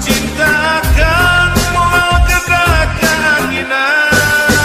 Cinta akan moal gerak keanginan.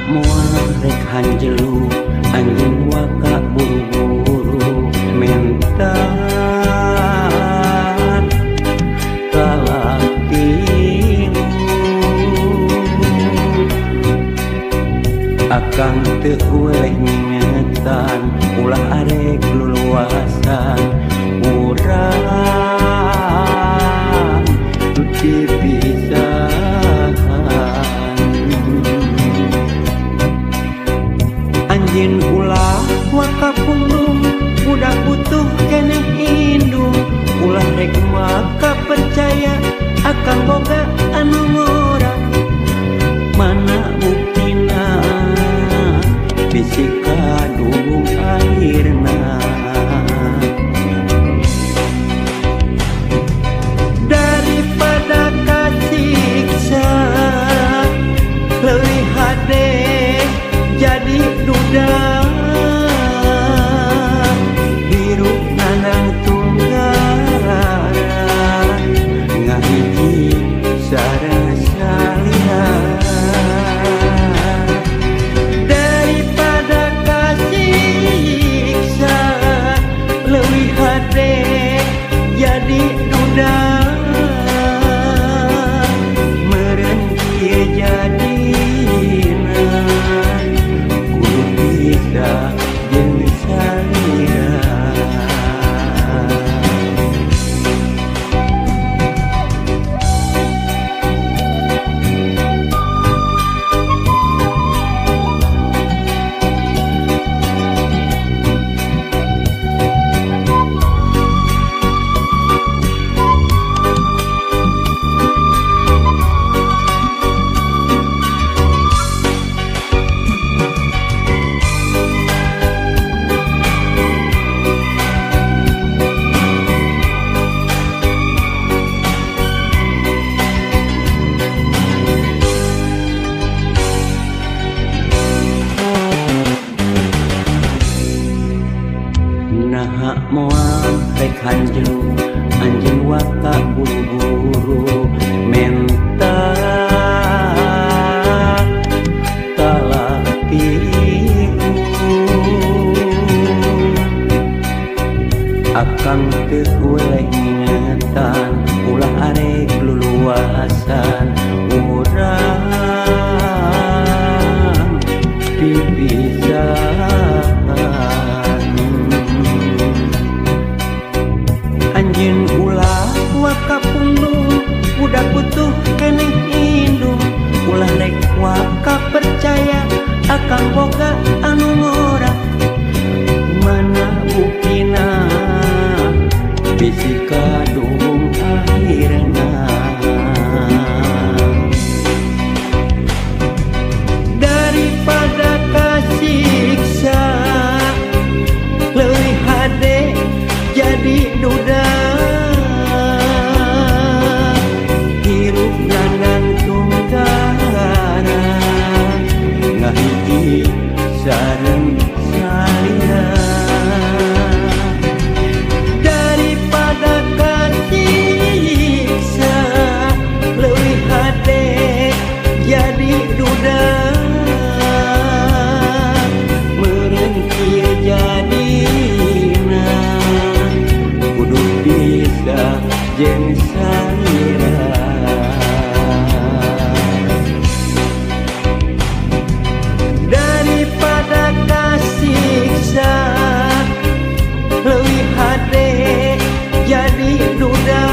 Naha moal rek hanjelu anjeun waka buru-buru menta talak tilu akang teu weleh ngingetan ulah arek luluasan urang dipisahan. Anjeun ulah waka pundung budak butuh keneh indung ulah rek waka percaya akang boga anu ngora mana buktina bisi kadung akhirna. Daripada kasiksa leuwih hade jadi duda hirup nanang tunggaran ngahiji sareng salira. Daripada kasiksa leuwih hade jadi duda meureun kieu jadina kudu bisa jeung salira. Naha moal rek hanjelu anjeun waka buru-buru menta talak tilu akang teu weleh ngingetan ulah arek luluasan urang dipisahan. Anjeun ulah waka pundung budak butuh keneh indung ulah rek waka percaya akang boga anu ngora mana buktina bisi kadung akhirna. Daripada kasiksa leuwih hade jadi duda hirup nandang tunggaran ngahiji sareng salira. Daripada kasiksa leuwih hade jadi duda meureun kieu jadina kudu bisa jeung salira. Daripada kasiksa leuwih hade jadi duda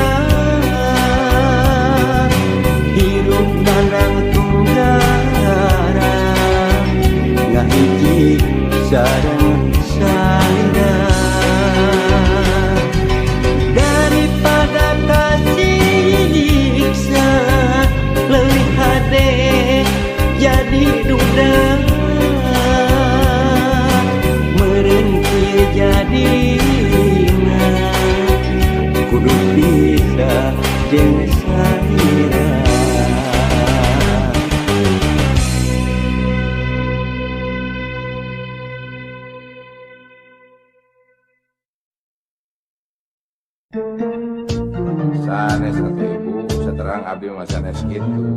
hirup nandang tunggaran ngahiji sareng salira. Daripada kasiksa leuwih hade jadi duda meureun kieu jadina kudu bisa jeung salira. Sanes atuh ibu, saterang abdi mah sanes kitu.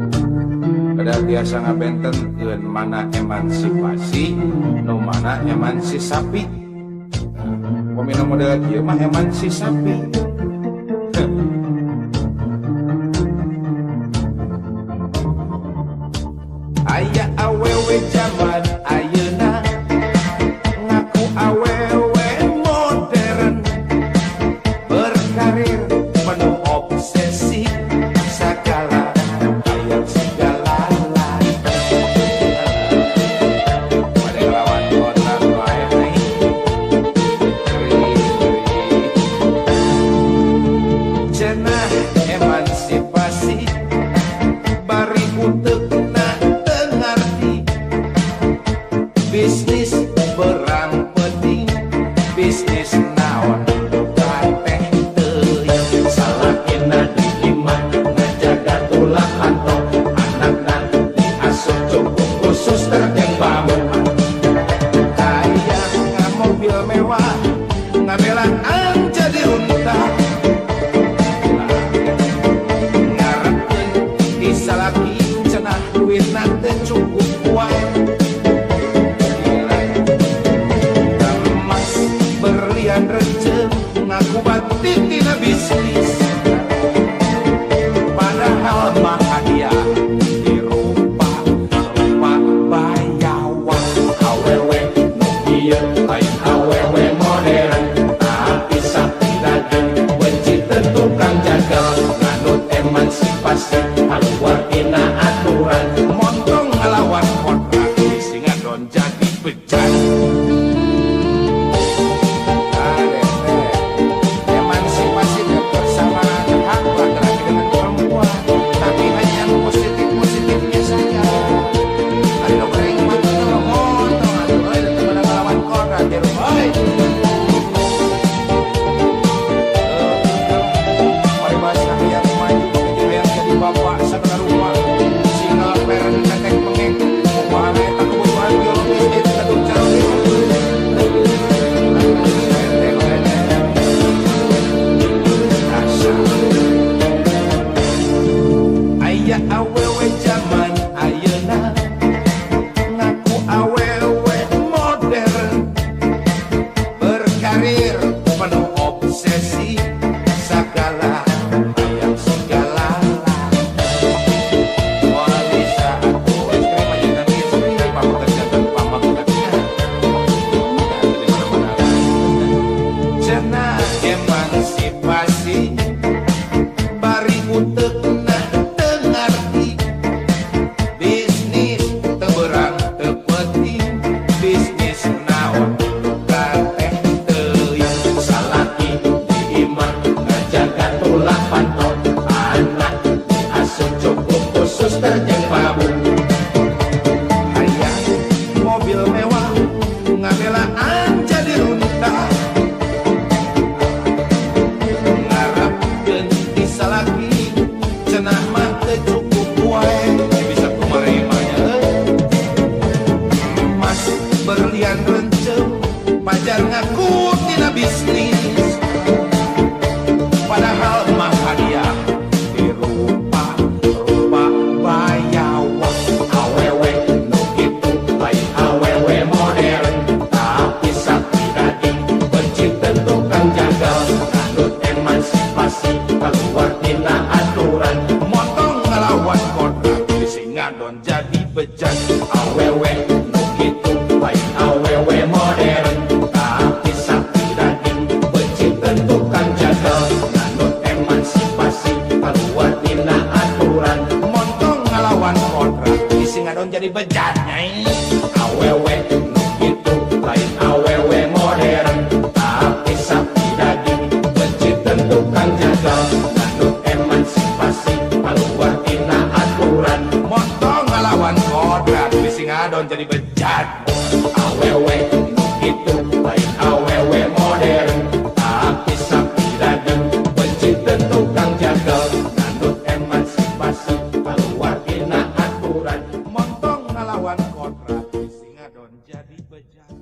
Padahal biasa ngabentenkeun mana emansipasi nu mana emansisapi. Pamina model kieu mah emansisapi. Aya awewe jaman ayeuna ngaku awewe modern, berkarir penuh obsesi segala hayang segala lain. Pada lawan kota wae nih. Cenah emansipasi bari uteukna teu ngarti, bisnis berang penting, bisnis naon kateh teuing. Salakina di imah ngajaga tulah panto, anakna diasuh cukup khusus terjeng babu. Hayang ngamobil mewah ngabelaan jadi runtah, ngarepkeun di salaki cenah duitna teu cukup wae. Emas berlian renceng ngaku batin tina bisnis, padahal mah hadiah dirupa rupa bayawan. Awewe nu ieu lain awewe modern, tapi sapi daging benci tukang jagal, nganut emansipasi kaluar tina aturan. Montong ngelawan kontrak bisi ngadon jadi bejat. Emansipasi dan persamaan hak laki-laki dengan perempuan, tapi hanya yang positif-positifnya saja. Ada dokter yang mati montong atuh euy teu meunang ngelawan kontrak di rumah euy. Paribasa hayang maju jeung hayang jadi bapak sagala rupa, single parent tetek bengek, kumaha eta kebutuhan biologis eta kadung caroge. Aya awewe jaman ayeuna ngaku awewe modern, berkarir penuh obsesi segala hayang segala. Moal bisa atuh istri majikan istri papekerja tanpa maksudnya. Di mana-mana. Cenah emansipasi bari uteukna teu ngarti, bisnis teu berang teu penting, bisnis naon kateh teuing. Salaki di imah ngajaga tulah panto, anak diasuh cukup khusus terjeng babu. Hayang mobil mewah ngabelaan jadi runtah, ngarepkeun di salaki cenah mah teu cukup wae. Bisa kumaha imahnya euy. Emas berlian rencem pajar ngaku tina bisnis, padahal mah hadiah dirupa rupa bayawan. Awewe nu kitu lain awewe modern, tapi sapi daging benci tukang jagal, nganut emansipasi kaluar tina aturan. Motong ngelawan kontrak bisi ngadon jadi bejat. Awewe nu kitu lain awewe modern, tapi sapi daging benci tukang jagal, nganut emansipasi kaluar tina aturan. Montong ngelawan kontrak bisi ngadon jadi bejat nyai. Awewe nu kitu lain awewe modern, tapi sapi daging benci tukang jagal, nganut emansipasi kaluar tina aturan. Montong ngelawan kontrak bisi ngadon jadi bejat. Awewe nu kitu lain awewe modern, tapi sapi daging benci tukang jagal, nganut emansipasi kaluar tina aturan. Montong ngelawan kontrak bisi ngadon jadi bejat.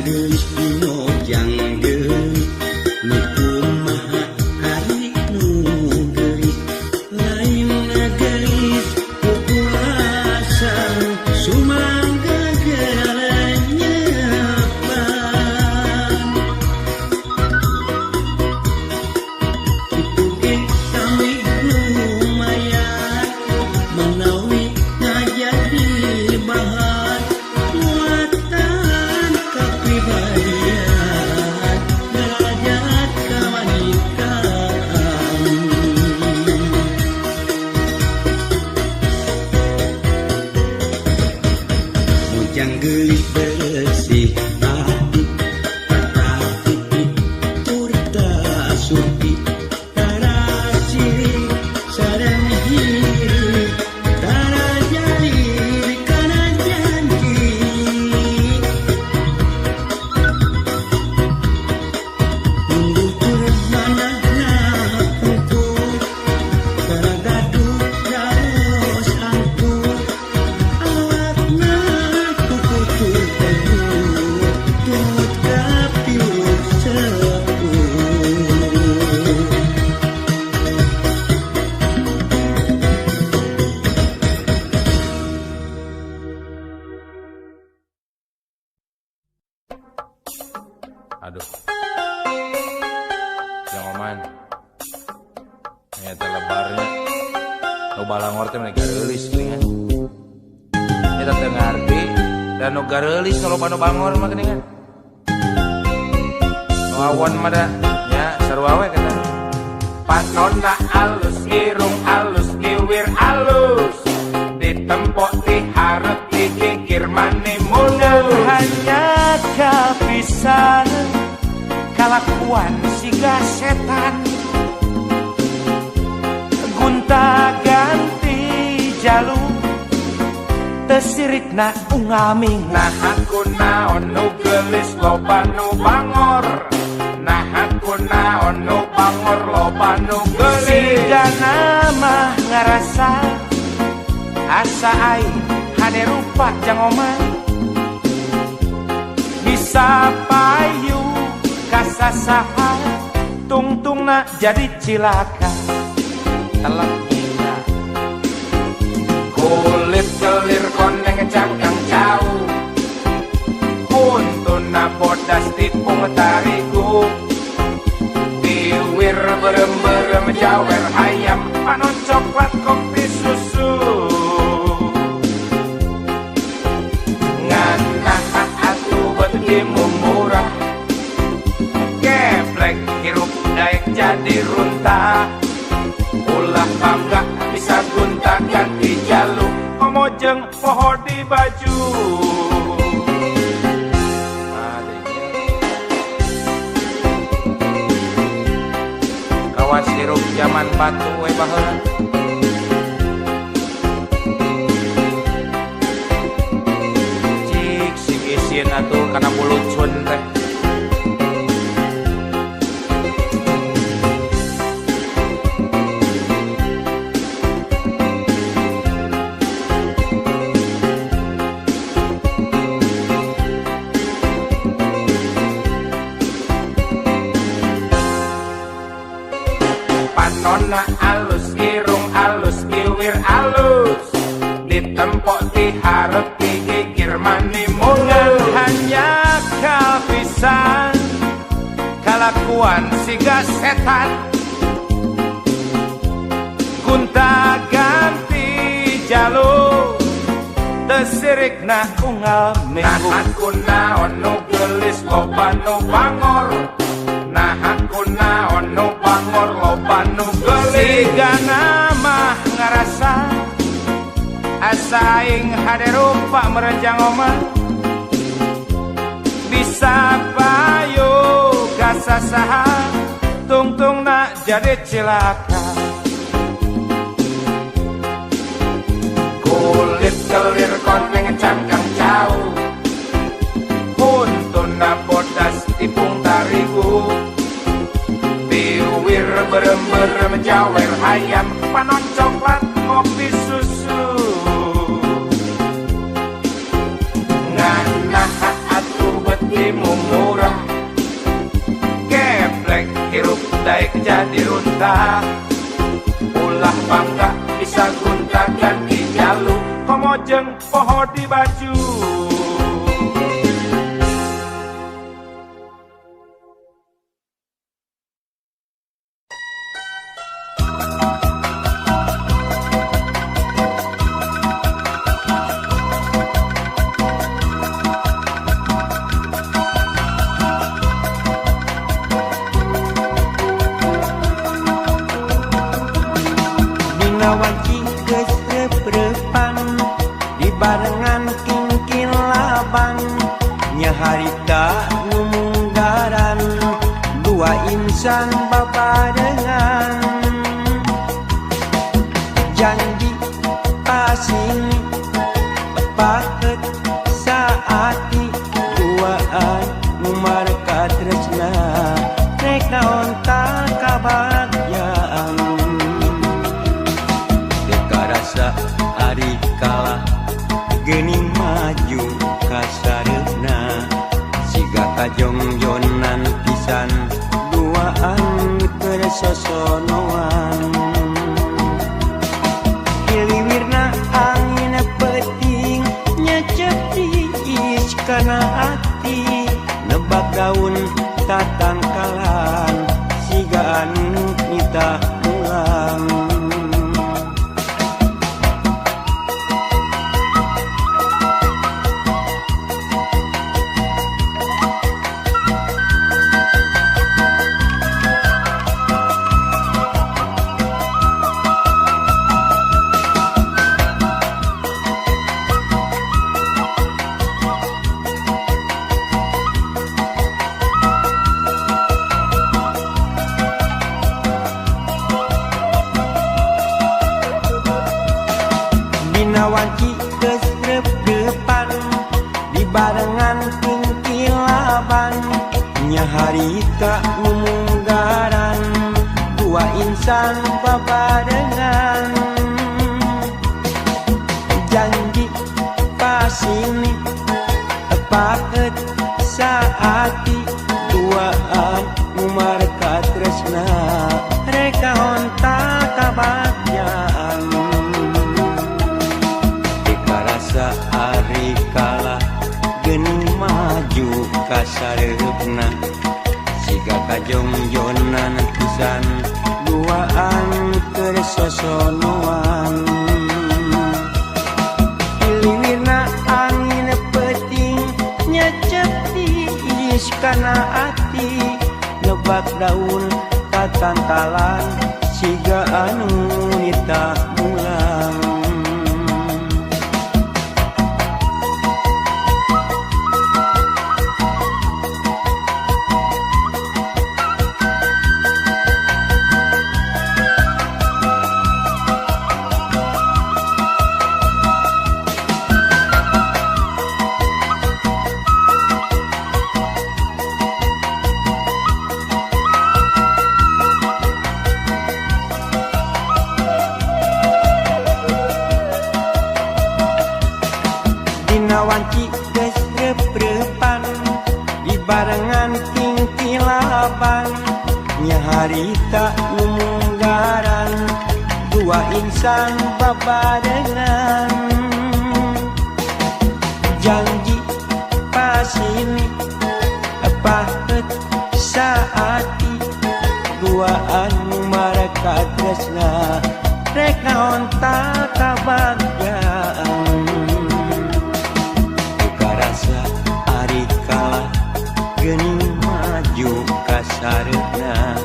Geulis mojang geulis nu kumaha ari nu geulis lain geulis kukulasan sumangga gelenyepan kitu ge sami lumayan manawi ngajadi bahan muatan kapribadian derajat kawanitaan. Mojang geulis bersih hati tata titi turta supi tarasirik sareng hirik tara jalil kana janji. Munggutur manahna pungkur tara gaduh raos angkur awakna kukutur teguh tumut kapiur sepuh. Aduh. Yang oman. Nyata lebarnya. Nu balangor teh mereka geulis geuningan. Eta teu ngarti dan nu gareulis nu loba nu bangor mah geuningan. Nu awon mah da nya sarua we kata. Panonna alus, irung alus, kiwir alus. Ditempok diharep dikikir mani mundur. Hanya kapisan kalakuan siga setan gonta ganti jalu tesirikna unggal minggu. Nah aku naon nu geulis loba nu bangor. Nah aku naon nu bangor loba nu geulis. Sigana mah ngarasa asa aing hade rupa jang oman bisa payu kasasaha tungtungna jadi cilaka telak gila. Kulit kelir koneng cangkang cau kuntuna bodas tipung tarigu biwir berem-berem jawer hayam panon coklat kopi susu nganah atuh beti murah geblek hirup daek jadi runtah ulah bangga bisa gonta ganti jaluk komojeng poho di baju. Kawas hirup zaman batu we baheula. Cik sing isin atuh kana bulucun teh. Panonna alus, irung alus, kiwir alus, ditempok diharep dikikir mani mungal. Hanya kapisan kalakuan siga setan gonta ganti jaluk tesirikna unggal minggu. Nah aku naon nu geulis loba nu bangor. Nah aku naon nu bangor loba nu geulis. Sigana mah ngarasa asa aing hade rupa merenjang omah bisa payu kasasaha tungtungna jadi cilaka. Kulit kelir koneng cangkang cau kuntuna bodas tipung tarigu biwir berem-berem jawer hayam panon coklat kopi susu nganah atuh beti mumurah. Bisa gonta-ganti jalu komo jeung poho di baju. Wanci geus rep-repan dibarengan kingkin laban nyaharita numunggaran dua insan babarengan janji pasing paket saati duaan numarka tresna rek naon ta kabagjaan. Rasa ari kalah geuning maju ka sareupna siga kajongjonan pisan duaan keur sosonoan hiliwirna angin peuting nyecep tiis kana ati nebak daun tatangkalan siga anu nitah pulang. Wanci geus rep-repan dibarengan tingkilaban nyaharita numunggaran dua insan babarengan janji pasini paket saati duaan numarka tresna rek naon ta kabagjaan. Rasa ari kalah geuning maju ka sareupna siga kajongjonan pisan duaan keur sosonoan hiliwirna angin peuting nyecep tiis kana ati lebak daun tatangkalan siga anu nitah mulang. Wanci geus rep-repan dibarengan tingkilaban nyaharita numunggaran dua insan babarengan janji pasini pahet saati duaan numarka tresna rek naon ta kabagjaan. Rasa ari kalah geuning maju ka sareupna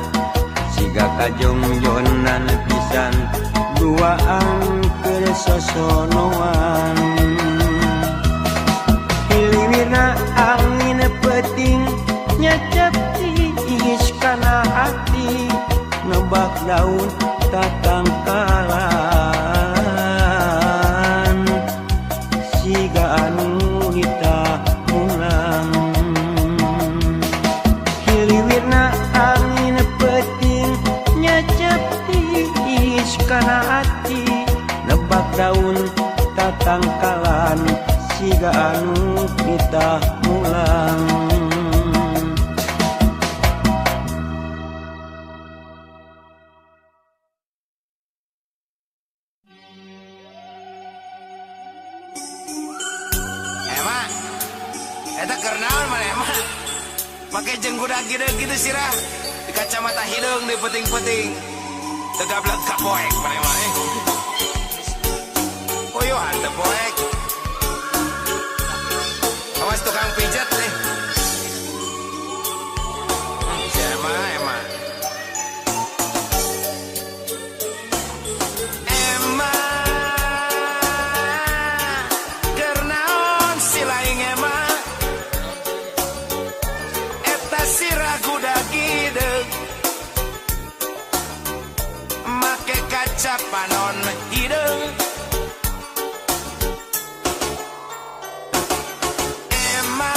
siga kajongjonan pisan duaan keur sosonoan hiliwirna angin peuting nyecep tiis kana ati nebak daun tatangkalan siga anu nitah mulang hiliwirna angin peuting nyecep tiis kana ati nebak daun tatangkalan siga anu nitah mulang. Eta keur naon maneh mah? Make jeung gudak hideung kitu sirah. Di kacamata hideung di peuting-peuting. Teu gablek ka poek maneh mah eh. Uyuhan teu poek. Awas tukang pijat nih. Si Emma, Emma. Emma, keur naon si laing Emma? Eta sirah gudak hideung. Make kaca panon hideung. Emma,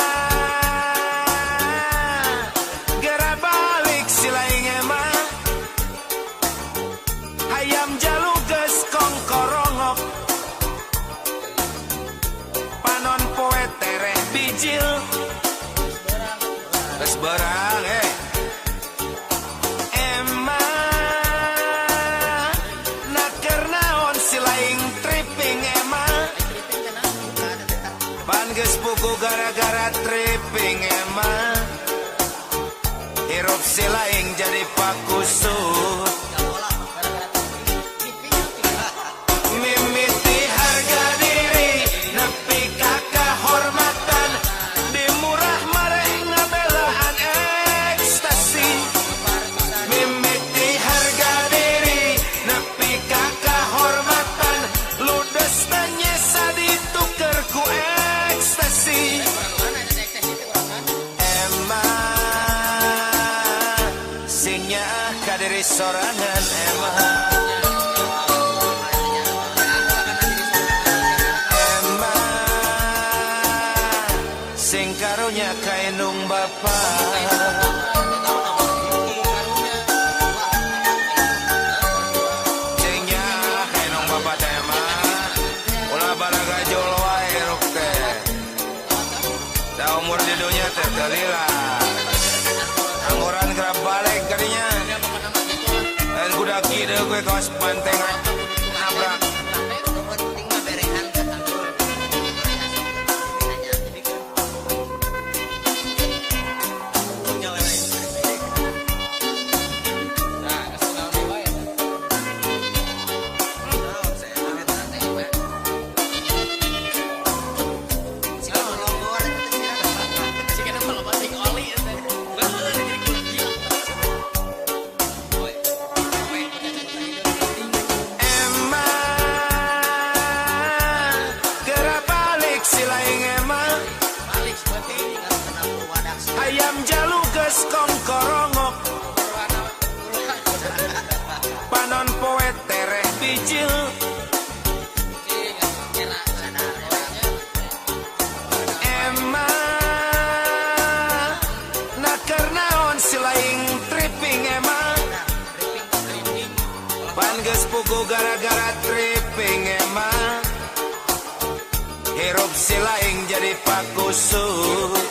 gera balik si laing Emma. Hayam jalu geus kongkorongok. Panon poe tereh bijil. Geus berang eh. Emma, na keur naon si laing tripping Emma? Pan geus pugu gara-gara tripping Emma. Hirup si laing jadi pakusut. Mimiti harga diri nepi ka kahormatan. Di murah mareh ngabelaan ekstasi. Mimiti harga diri nepi ka kahormatan. Ludes teh nyesa dituker ku ekstasi. Emma, sing nyaah ka diri sorangan Emma. Emma, sing karunya ka indung bapa. Sing nyaah ka indung bapa teh Emma. Ulah baragajul wae hirup teh. Da umur di dunya teh teu lila. Angguran kerap balik kadinya. Lain kuda kieu gue kawas banteng nabrak. Emma, gera balik si laing Emma. Hayam jalu geus kongkorongok. Panon poe tereh bijil. Emma, na keur naon si laing tripping Emma? Pan geus pugu gara-gara tripping Emma. Hirup si laing jadi pakusut.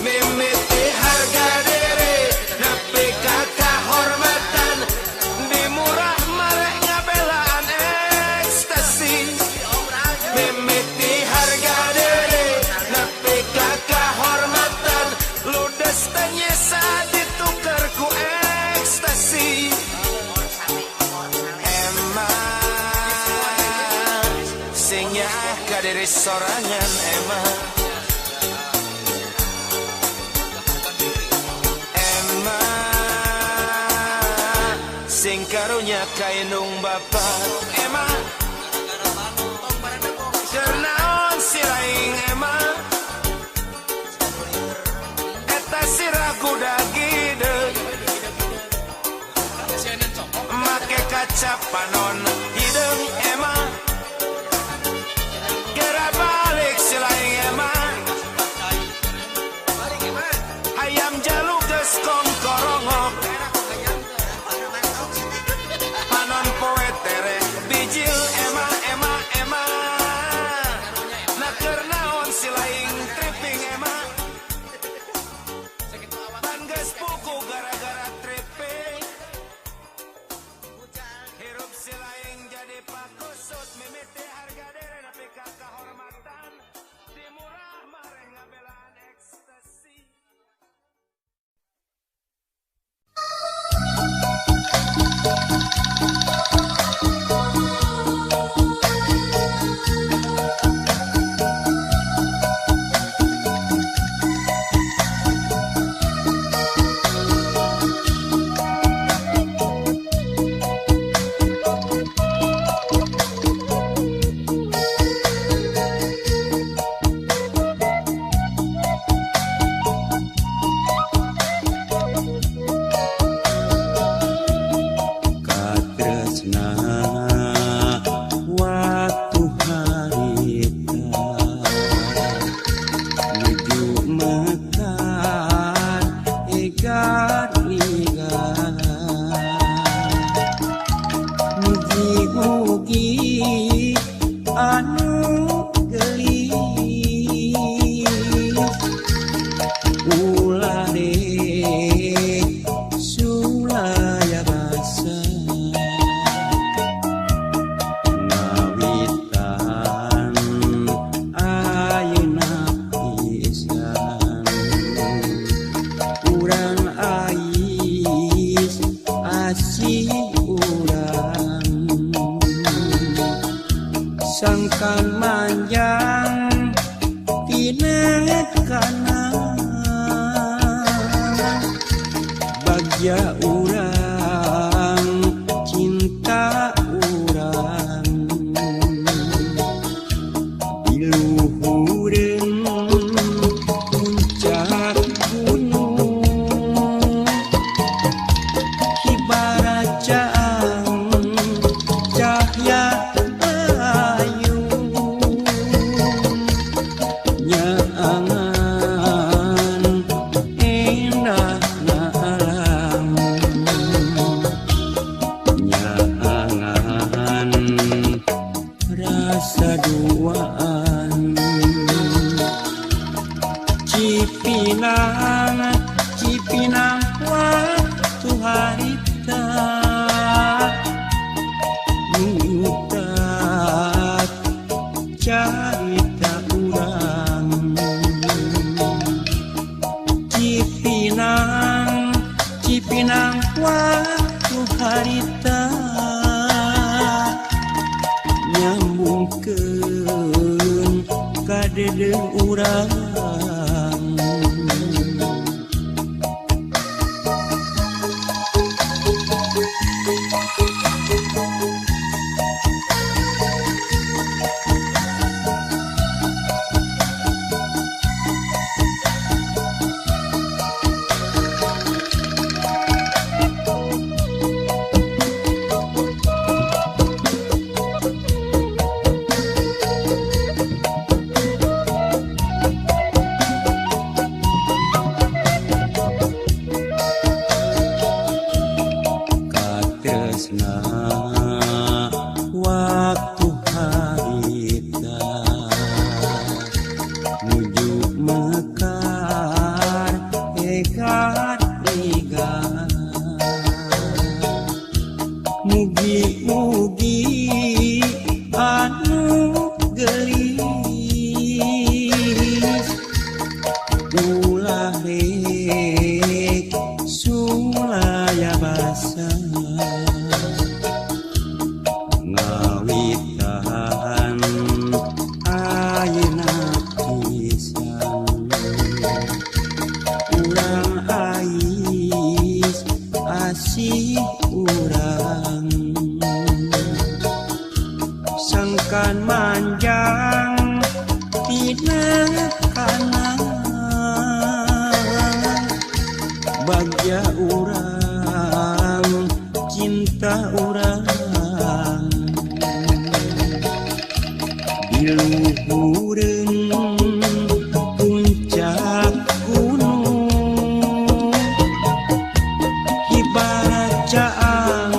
Mimiti harga diri nepi ka kahormatan. Di murah mareh ngabelaan ekstasi. Mimiti harga diri nepi ka kahormatan. Ludes teh nyesa dituker ku ekstasi. Emma, sing nyaah ka diri sorangan Emma. Emma, sing karunya ka indung bapa Emma. Keur naon si laing Emma? Eta sirah kuda hideung. Make kaca panon hideung Emma. Gera balik si laing Emma. Hayam jalu geus kongkorongok. Panon poe tereh bijil Emma, Emma, Emma. Na keur naon si laing tripping Emma? Pan geus pugu gara-gara tripping. Hirup si laing jadi pakusut. Mimiti harga diri nepi ka kahormatan. Mugi-mugi anu geulis ulah rek sulaya basa ngawitan ayeuna pisan urang ais asih urang sangkan manjang tina kana bagja urang cinta urang di luhureun puncak gunung ibarat caang cahya ayu nyaangan endahna alam nyaangan rasa duaan Cipinang Cipinang waktu harita nyutat carita urang Cipinang Cipinang waktu harita nyambungkeun ka dedeung urang. Katresna waktu harita nuju mekar egat liga mugi-mugi anu geulis ulah rek sulaya basa ngawitan ayeuna pisan urang ais asih urang sangkan manjang tina kana bagja urang cinta urang di luhureun puncak gunung ibarat caang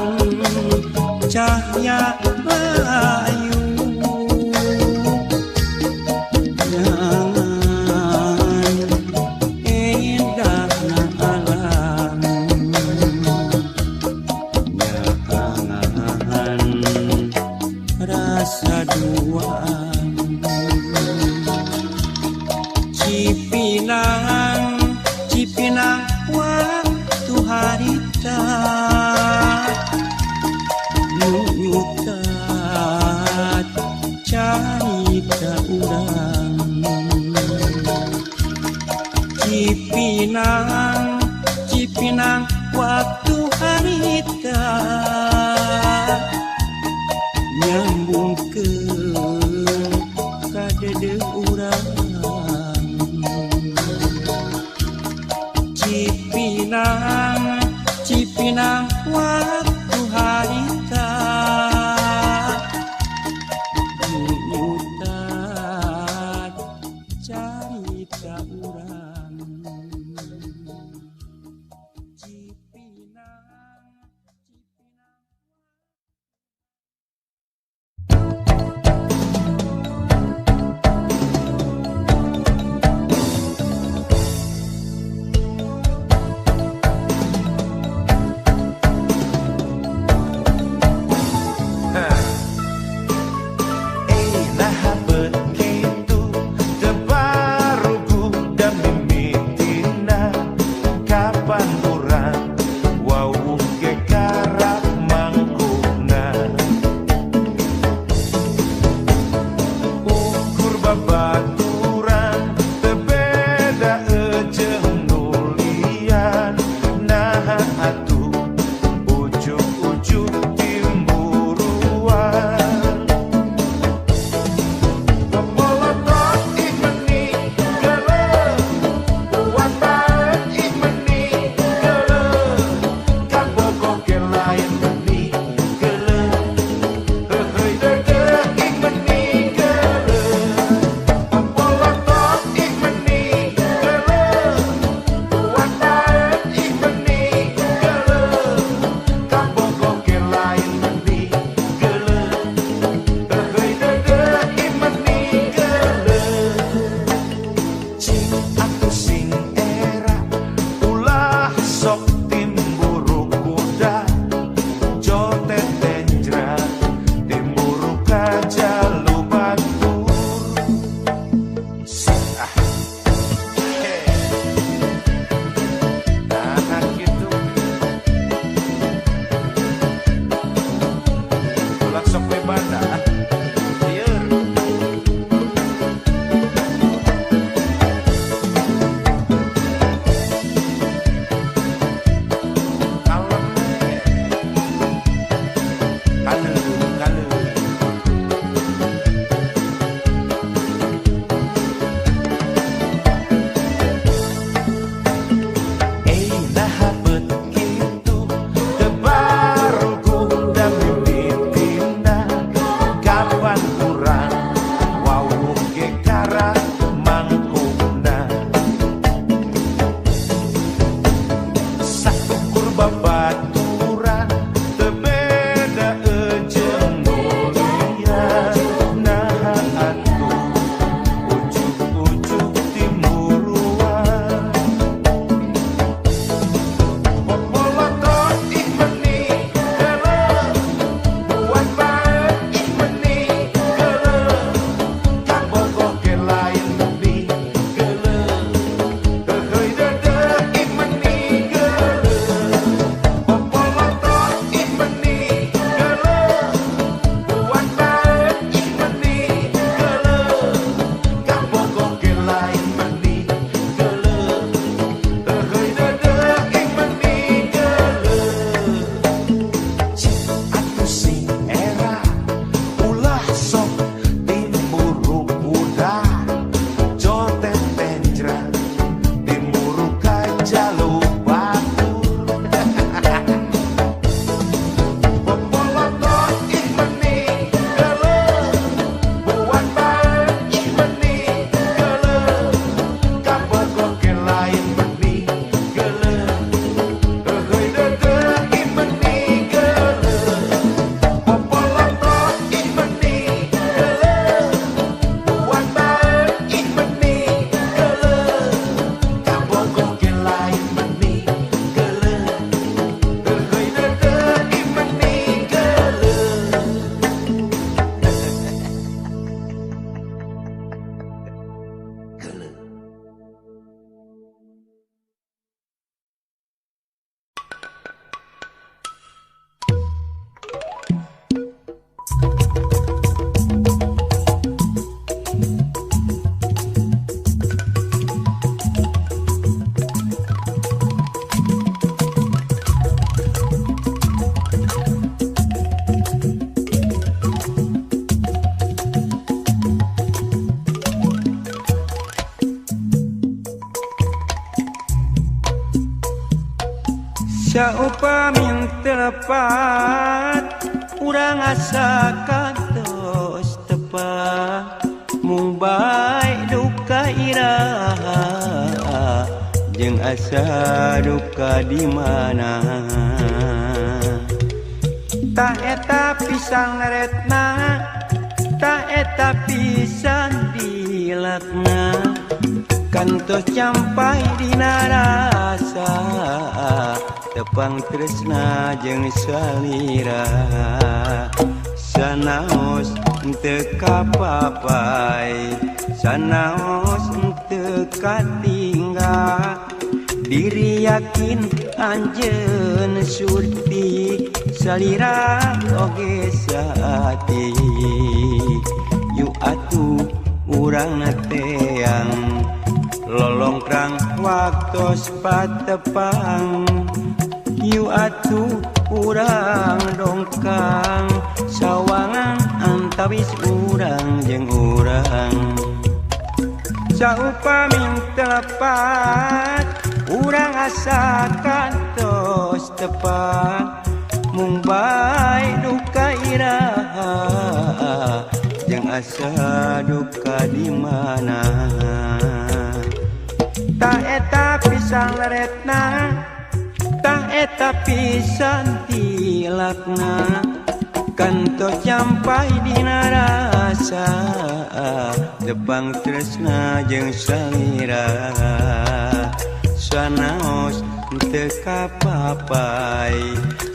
cahya ayu nyangan endahna alam nyaangan rasa duaan Cipinang Cipinang waktu harita nyunyutan Kalem kalem. Saupamin telepat urang asa kantos tepat mung bae duka iraha jeung asa duka di mana ta eta pisang retna ta eta pisan dilakna kantos campai dina rasa tepang tresna jeung salira sanaos teu kapapai sanaos teu katinggal diri yakin anjeun surti salira oge saati yu atuh urang teang lolongkrang waktos patepang yu atuh urang dongkang sawangan antawis urang jeung urang saupamin telepat urang asa kantos tepat mung bae duka iraha jeung asa duka di mana ta eta pisang retna ta eta pisan tilakna kantos campai dina rasa tepang tresna jeung salira sanaos teu kapapai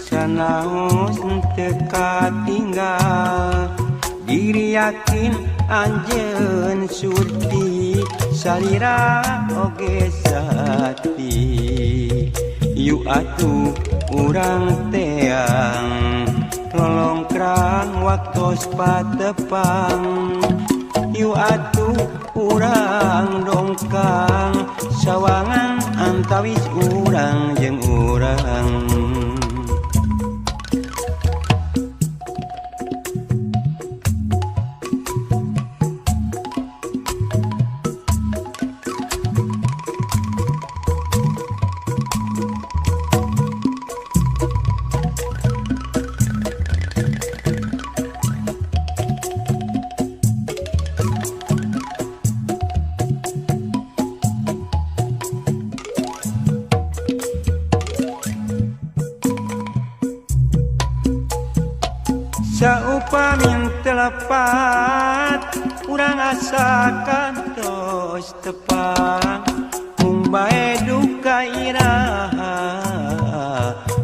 sanaos teu katinggal diri yakin anjeun surti salira oge sati yu atuh urang teang lolongkrang waktos patepang yu atuh urang dongkang sawangan antawis urang jeung urang. Saupamin telepat urang asa kantos tepang mung bae duka iraha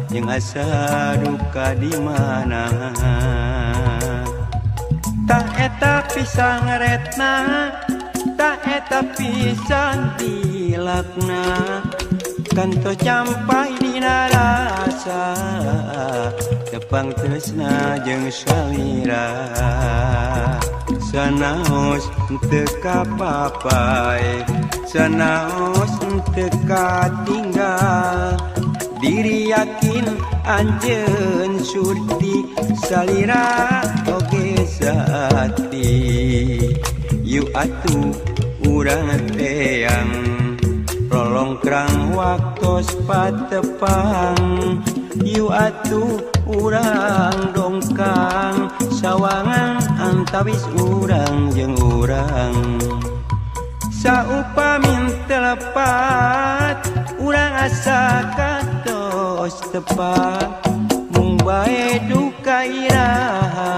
jeung asa duka di mana. Tah eta pisang retna, tah eta pisan tilakna, kantos campai dina rasa tepang tresna jeung salira. Sanaos teu kapapai, sanaos teu katinggal, diri yakin anjeun surti salira oge saati. Yu atuh urang teang rolongkrang waktos patepang, yu atuh urang dongkang sawangan antawis urang jeung urang. Saupamin telepat urang asa katos tepat mung bae duka iraha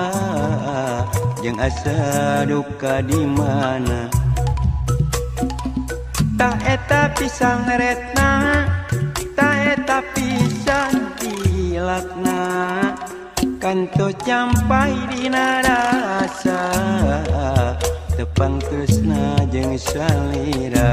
jeung asa duka di mana. Tah eta pisang retna, tah eta pisan tilakna, kantos campai dina rasa tepang tresna jeung salira.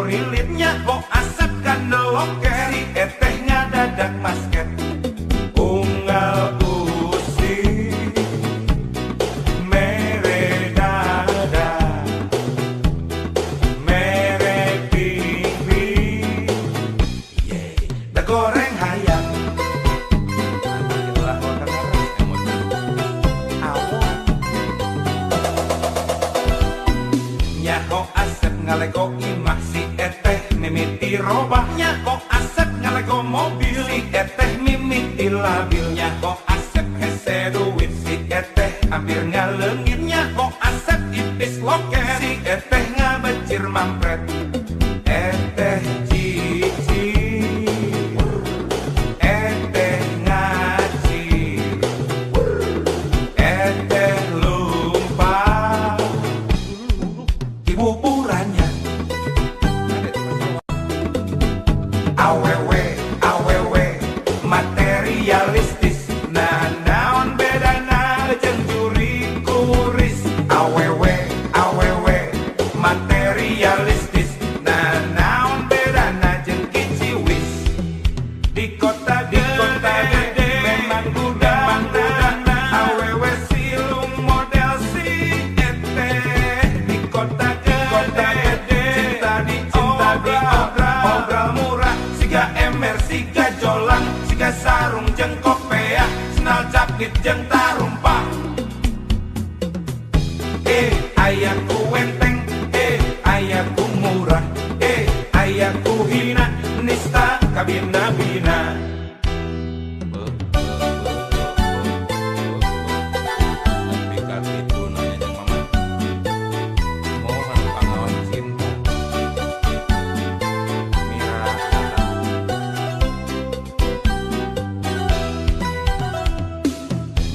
murilit. Nyaho Asep kandel loker si eteh ngadadak masket. Unggal usi mere dada mere pipi ye da goreng hayang. Nyaho Asep ngalego imah si eteh mimiti robah. Nyaho Asep ngalego mobil si eteh mimiti labil. Nyaho Asep hese duit si eteh hampir ngaleungit. Nyaho Asep ipis loker si eteh ngabecir mampret. Eteh cici eteh ngacir eteh lumpar buburannya. Awewe awewe materialistis nah naon bedana jeung juri kuris. Awewe awewe materialistis nah naon bedana jeung kiciwis. Di kota gede memang gudang awewe silung model si eteh. Di kota gede cinta di obral murah siga ember siga jolang siga sarung jeung kopeah senal capit jeung tarumpah. Ayahku enteng, ayahku murah, ayahku hina nista kabina-bina.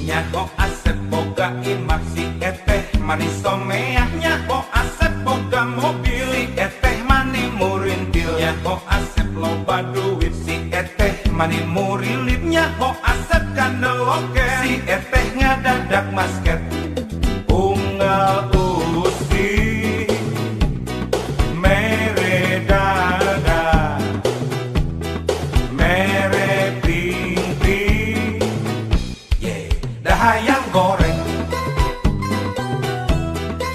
Nyaho Asep boga imah si eteh manis someah. Nyaho Asep boga mobil si eteh mani murintil. Nyaho Asep loba duit si eteh mani murilit. Nyaho Asep kandel loker si eteh ngadadak masket. Unggal usi mere dada mere pingpi ye dahayang goreng.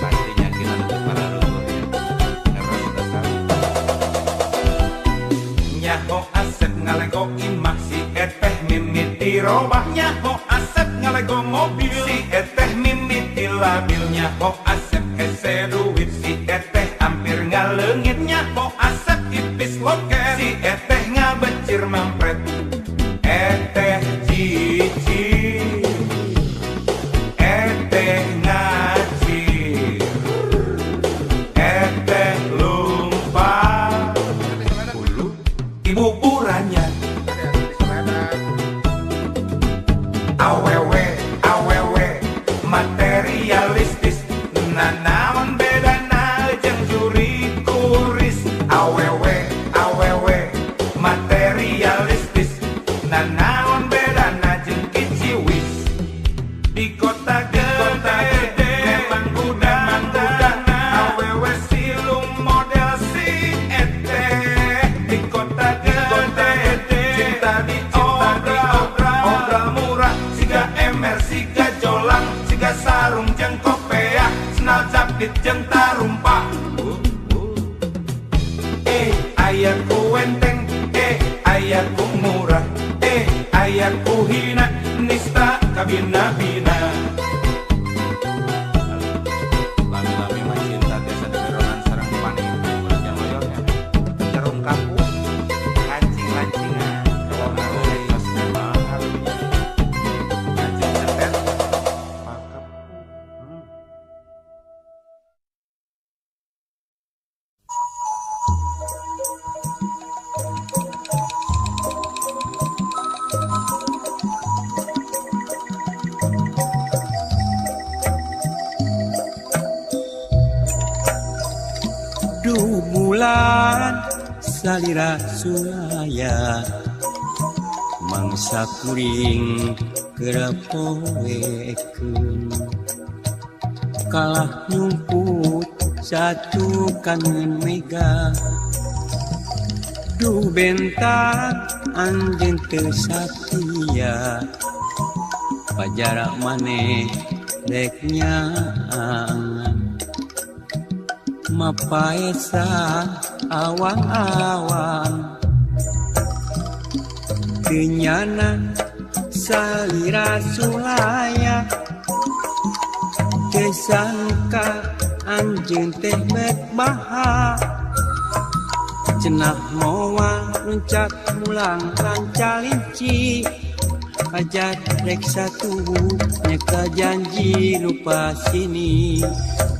Pastinya kita untuk para leluhur ya. Ngeres dasar. Nyaho Asep ngalego imah si eteh mimiti robah. Nyaho Asep ngalego mobil si eteh mimiti labil. Nyaho Asep hese duit si eteh hampir ngaleungit. Nyaho Asep ipis loker si eteh ngabecir mampret. Eteh cici eteh ngacir eteh lumpar ibu burannya. Awewe awewe materialistis nah naon bedana jeung juri kuris. Awewe awewe materialistis nah naon bedana jeung kiciwis. Di kota gede memang gudang awewe silung model si eteh. Di kota gede cinta di obral murah siga ember siga jolang siga sarung jeung kopeah senal capit jeung tarumpah. Ayahku enteng, ayahku murah, ayahku hina nista kabina-bina. Lami-lami mah cinta biasa diberonan sareng panitu ulah loyornya. Jerung kapu lancing-lancingan Kalau ngaruh memang harunya. Ngancing cetet pakep. Duh bulan salira sulaya mangsa kuring keur poekeun kalah nyumput satu kangen mega Duh bentang anjeun teu satia pajarak maneh rek nyaangan mapaesa awang-awang teu nyana salira sulaya teu sangka anjeun teh bet baha cenah moal luncat mulang lancalinci pajak rek satuhu nyeka janji lupa sini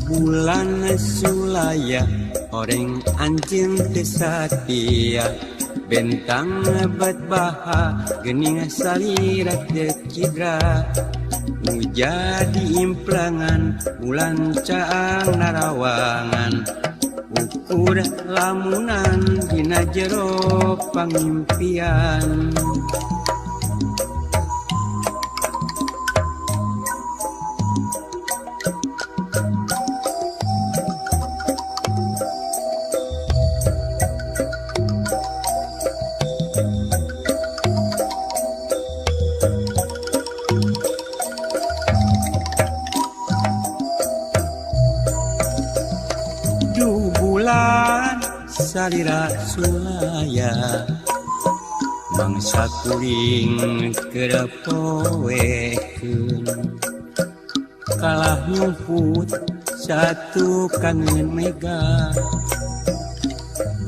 bulan sulaya oreng anjeun teu satia bentang bet baha geuning salira teu cidra nu jadi implangan bulan caang narawangan ukur lamunan dina jero pangimpian. Salira sulaya mangsa kuring keur poekeun kalah nyumput satu kangen mega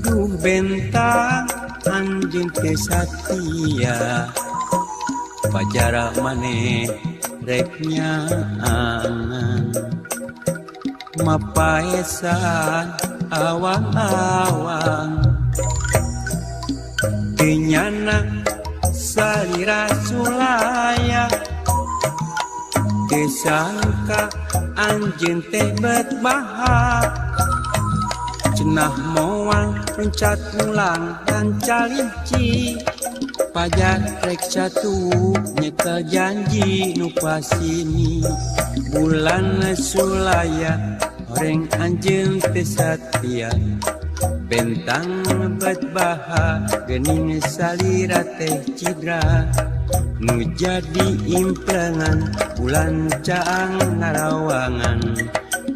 duh bentang anjeun teu satia pajarak maneh rek nyaangan mapaesan awang-awang teu nyana salira sulaya teu sangka anjeun teh bet baha cenah moal luncat mulang lancalinci pajak rek satu nyekel janji nu pasini bulan sulaya oreng anjeun teu satia bentang bet baha geuning salira teh cidra nu jadi implengan bulan caang narawangan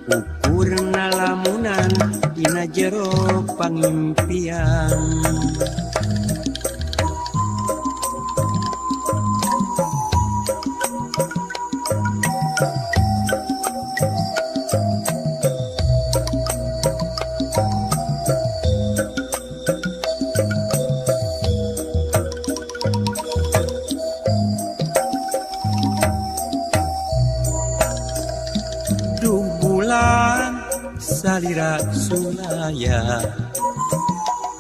ukur nalamunan dina jero pangimpian. Salira sulaya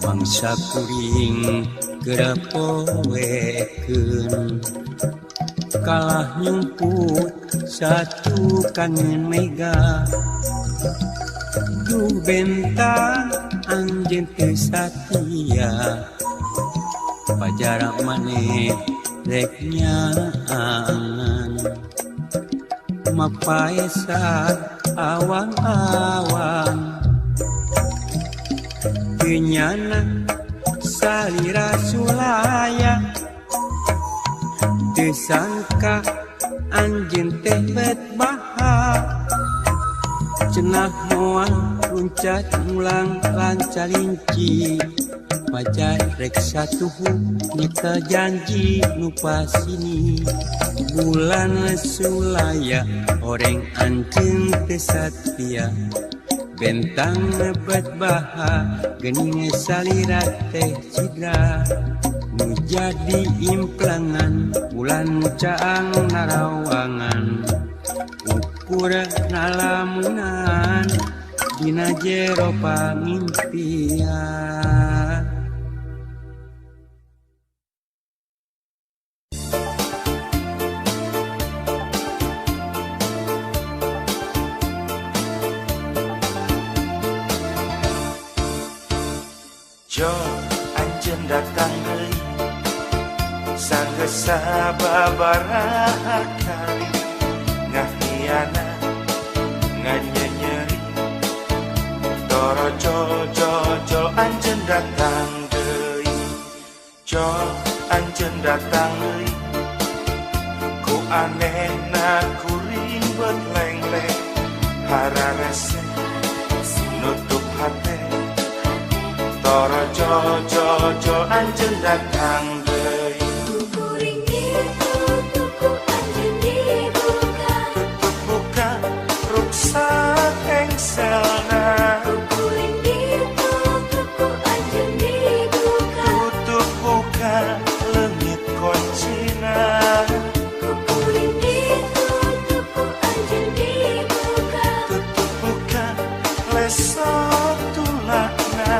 mangsa kuring keur poekeun kalah nyumput satu kangen mega duh bentang anjeun teu satia pajarak maneh rek nyaangan mapaesan awang-awang teu nyana salira sulaya teu sangka anjeun teh bet baha cenah moal luncat mulang lancalinci pacar rek satuhu nyekel janji nu pasini bulan sulaya oreng anjeun teu satia bentang bet baha geuning salira teh cidra nu jadi implangan bulan caang narawangan ukur nalamunan dina jero pangimpian. Jo anjeun datang deui sanggeus sababaraha kali ngahianat nganyenyeri torojol jol jol anjeun datang deui. Jol anjeun datang deui ku anehna kuring bet lengleng hararese nutup hate toro jol jol jol anjeun datang deui kuring ditutup ku anjeun dibuka tutup buka ruksak engselna kuring ditutup ku anjeun dibuka tutup buka leungit kuncina kuring ditutup ku anjeun dibuka tutup buka lesot tulakna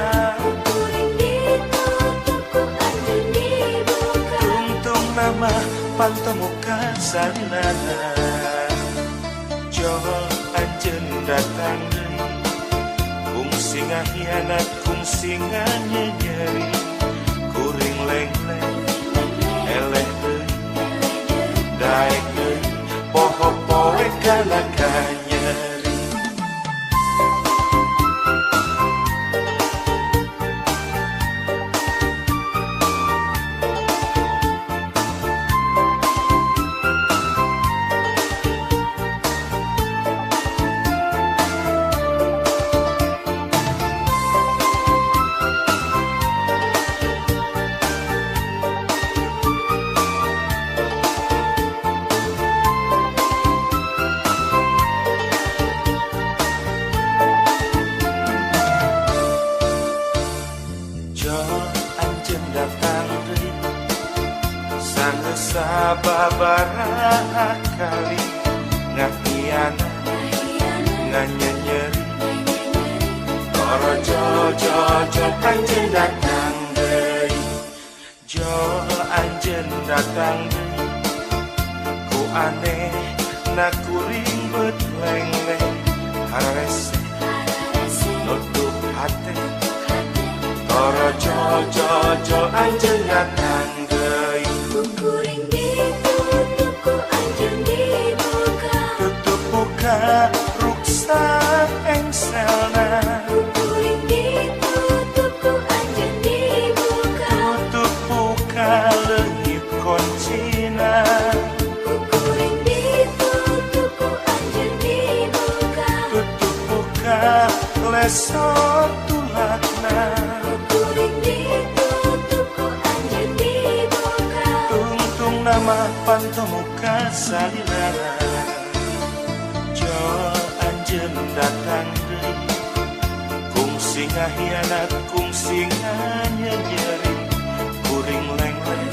kuring ditutup ku anjeun dibuka tungtung nama pantemuka salilana. Jol anjeun datang deui kungsi ngahianat kungsi nganyenyeri kuring lengleng eleh deui daek deui poho poe kana kanyeri. Jol anjeun datang deui sanggeus sababaraha kali ngahianat nganyenyeri toro jol jol jol anjeun datang deui jol anjeun datang deui ku aneh na kuring bet lengleng hararese nutup hate toro jol jol jol anjeun datang deui kuring ditutup ku anjeun dibuka tutup buka ruksak engselna kuring ditutup ku anjeun dibuka tutup buka leungit kuncina kuring ditutup ku anjeun dibuka tutup buka lesot tulakna kuring ditutup ku anjeun dibuka tungtung nama pantemuka salilana. Jol anjeun datang deui kungsi ngahianat kungsi nganyenyeri kuring lengleng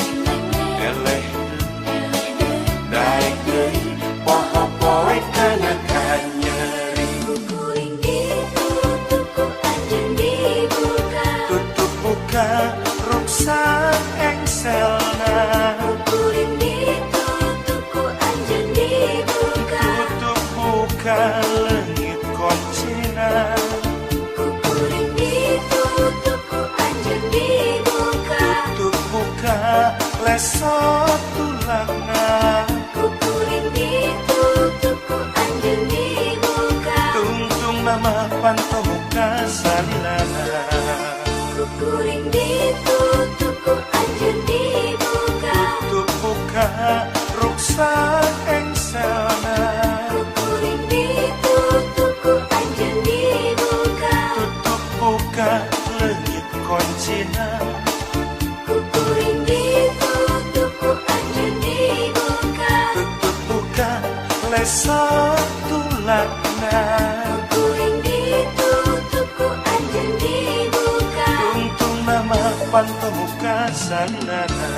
eleh deui daek deui poho poe kana kanyeri kuring ditutup ku anjeun dibuka tutup buka ruksak engselna kuring ditutup ku anjeun dibuka tutup buka leungit kuncina kuring ditutup ku anjeun dibuka tutup buka lesot tulakna kuring ditutup ku anjeun dibuka tungtung nama pantemuka salilana kuring ditutup ku anjeun dibuka tutup buka ruksak engselna kuring ditutup ku anjeun dibuka tutup buka leungit kuncina kuring ditutup ku anjeun dibuka tutup buka lesot tulakna kuring ditutup ku anjeun dibuka tungtung nama pantemuka salilana.